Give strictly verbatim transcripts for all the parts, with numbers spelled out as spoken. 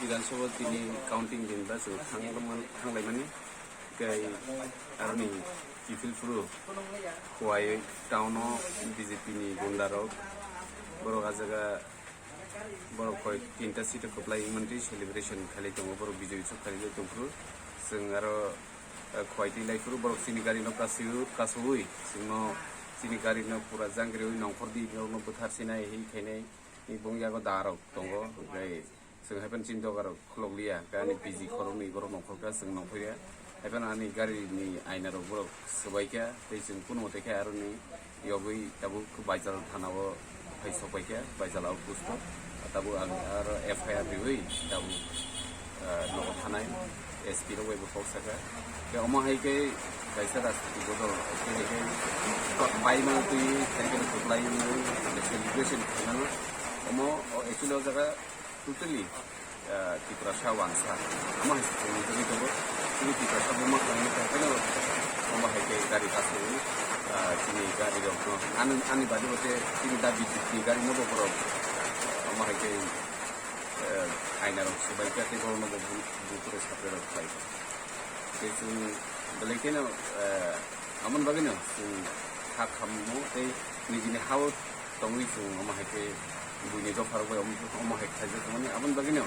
Bidhan Sabha tini counting din ba chwng thang-, thanglaimani. Tei aroni kiphil phuru Khowai town o B J P ni gunda rok, borok a jaga, borok koi tinta seat o kwplai wngmani twi celebration khalai tongo, borok B J P sok khalai tongphuru. Chwng aro, eh, Khowai twi lai phuru borok chini gari no kasui, kasui chwngno chini gari no pura jangriui nongkhor di norokno bwthar sinai hi khainai. Ni bung yago da rok tongo, hwnkhe chwng haiphano chini doga rok khulok liya, hwnkhe ani P G khoroknwi borok nongkhor kha, chwng nongkhor ya. Haiphano ani gari ni aina rok borok swbai kha, tei chwng kunu mate khe aroni yogwi tabuk Baijal thana o phai sok pai kha, Baijal outpost o. Tabuk ang aro F I R riwi tabuk, ah, nogo thanai S P rok bai bo kok saka. Khe omo hai khe kaisa rajniti bodol, khe hai khe bai mano twi, hai khe kwplai wngwi, celebration khainano. Omo, o, actually o jaga totally, ah, Tiprasa wansa. Omo hai se chwng wngwi tongo. Chini Tiprasa buma khainani khe haino omo hai khe gari kasui, ah, chini gari rokno. Ani, ani badi bo khe chini da B J P ni gari no bo borok, omo hai khe eh, aina rok swbai kha tei borokno bo bu-, buphuru saproi rok khlai kha. Tei chwng belai kheno, eh, amoni bagwino chwng kha khammo tei nijini ha-o tongwi chwng omo hai khe buini dopha rok bai omo, omo hai khlaijak mani. Aboni bagwino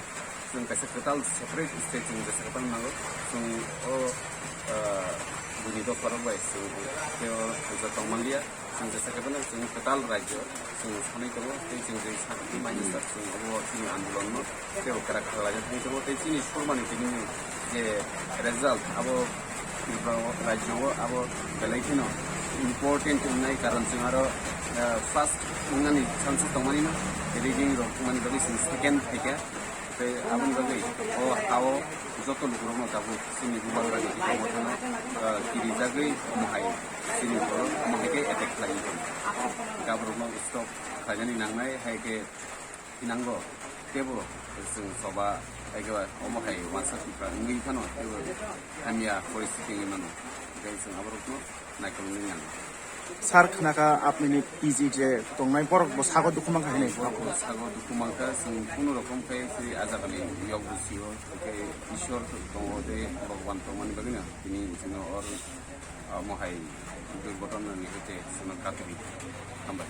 chwng kaisa kwtal separate state chwng jesa kwtal nango. Chwng o, eh, buini dopha rok bai chwng tei o tongmanliya. Chwng jesa khe phano chwng kwtal rajyo chwng sanwi tongo, tei chwng je sa-, minister chwng obo chini andolonno tei kwrak khlaijak thangwi tongo, tei chini surmani tini je result abo Tripura rajyo abo belai kheno important wngnai, karon chwng aro, eh, first wngnani chance tongmani no, reading rok wngmani bagwi chwng second phaikha. Tei aboni bagwi o ha-o joto lukurokno tabuk chini bubagrani bisingo mothano, ah, kirijagwi omo hai chini borok omo hai khe attack khlai tong. Gaborokno stop khlainani nangnai, hai khe thinango teibo chwng choba, hai khe omo hai wansa Tripura wngwi phano teibo hamya poristiti wngwi mano. Tei chwng aborokno naikolnani nango. Sir, khna kha apnini P G je tongnai borok bo sago dukhu mankha hinwi. Borok bo sago dukhu mankha, chwng kunu rokom khe chini a jaga ni yok busi o, hwnkhe Ishwar tongo tei Bhagwan tongmani bagwino tini chwngno or, ah, omo hai durgotona ni hoite chwngno kathori. Hambai.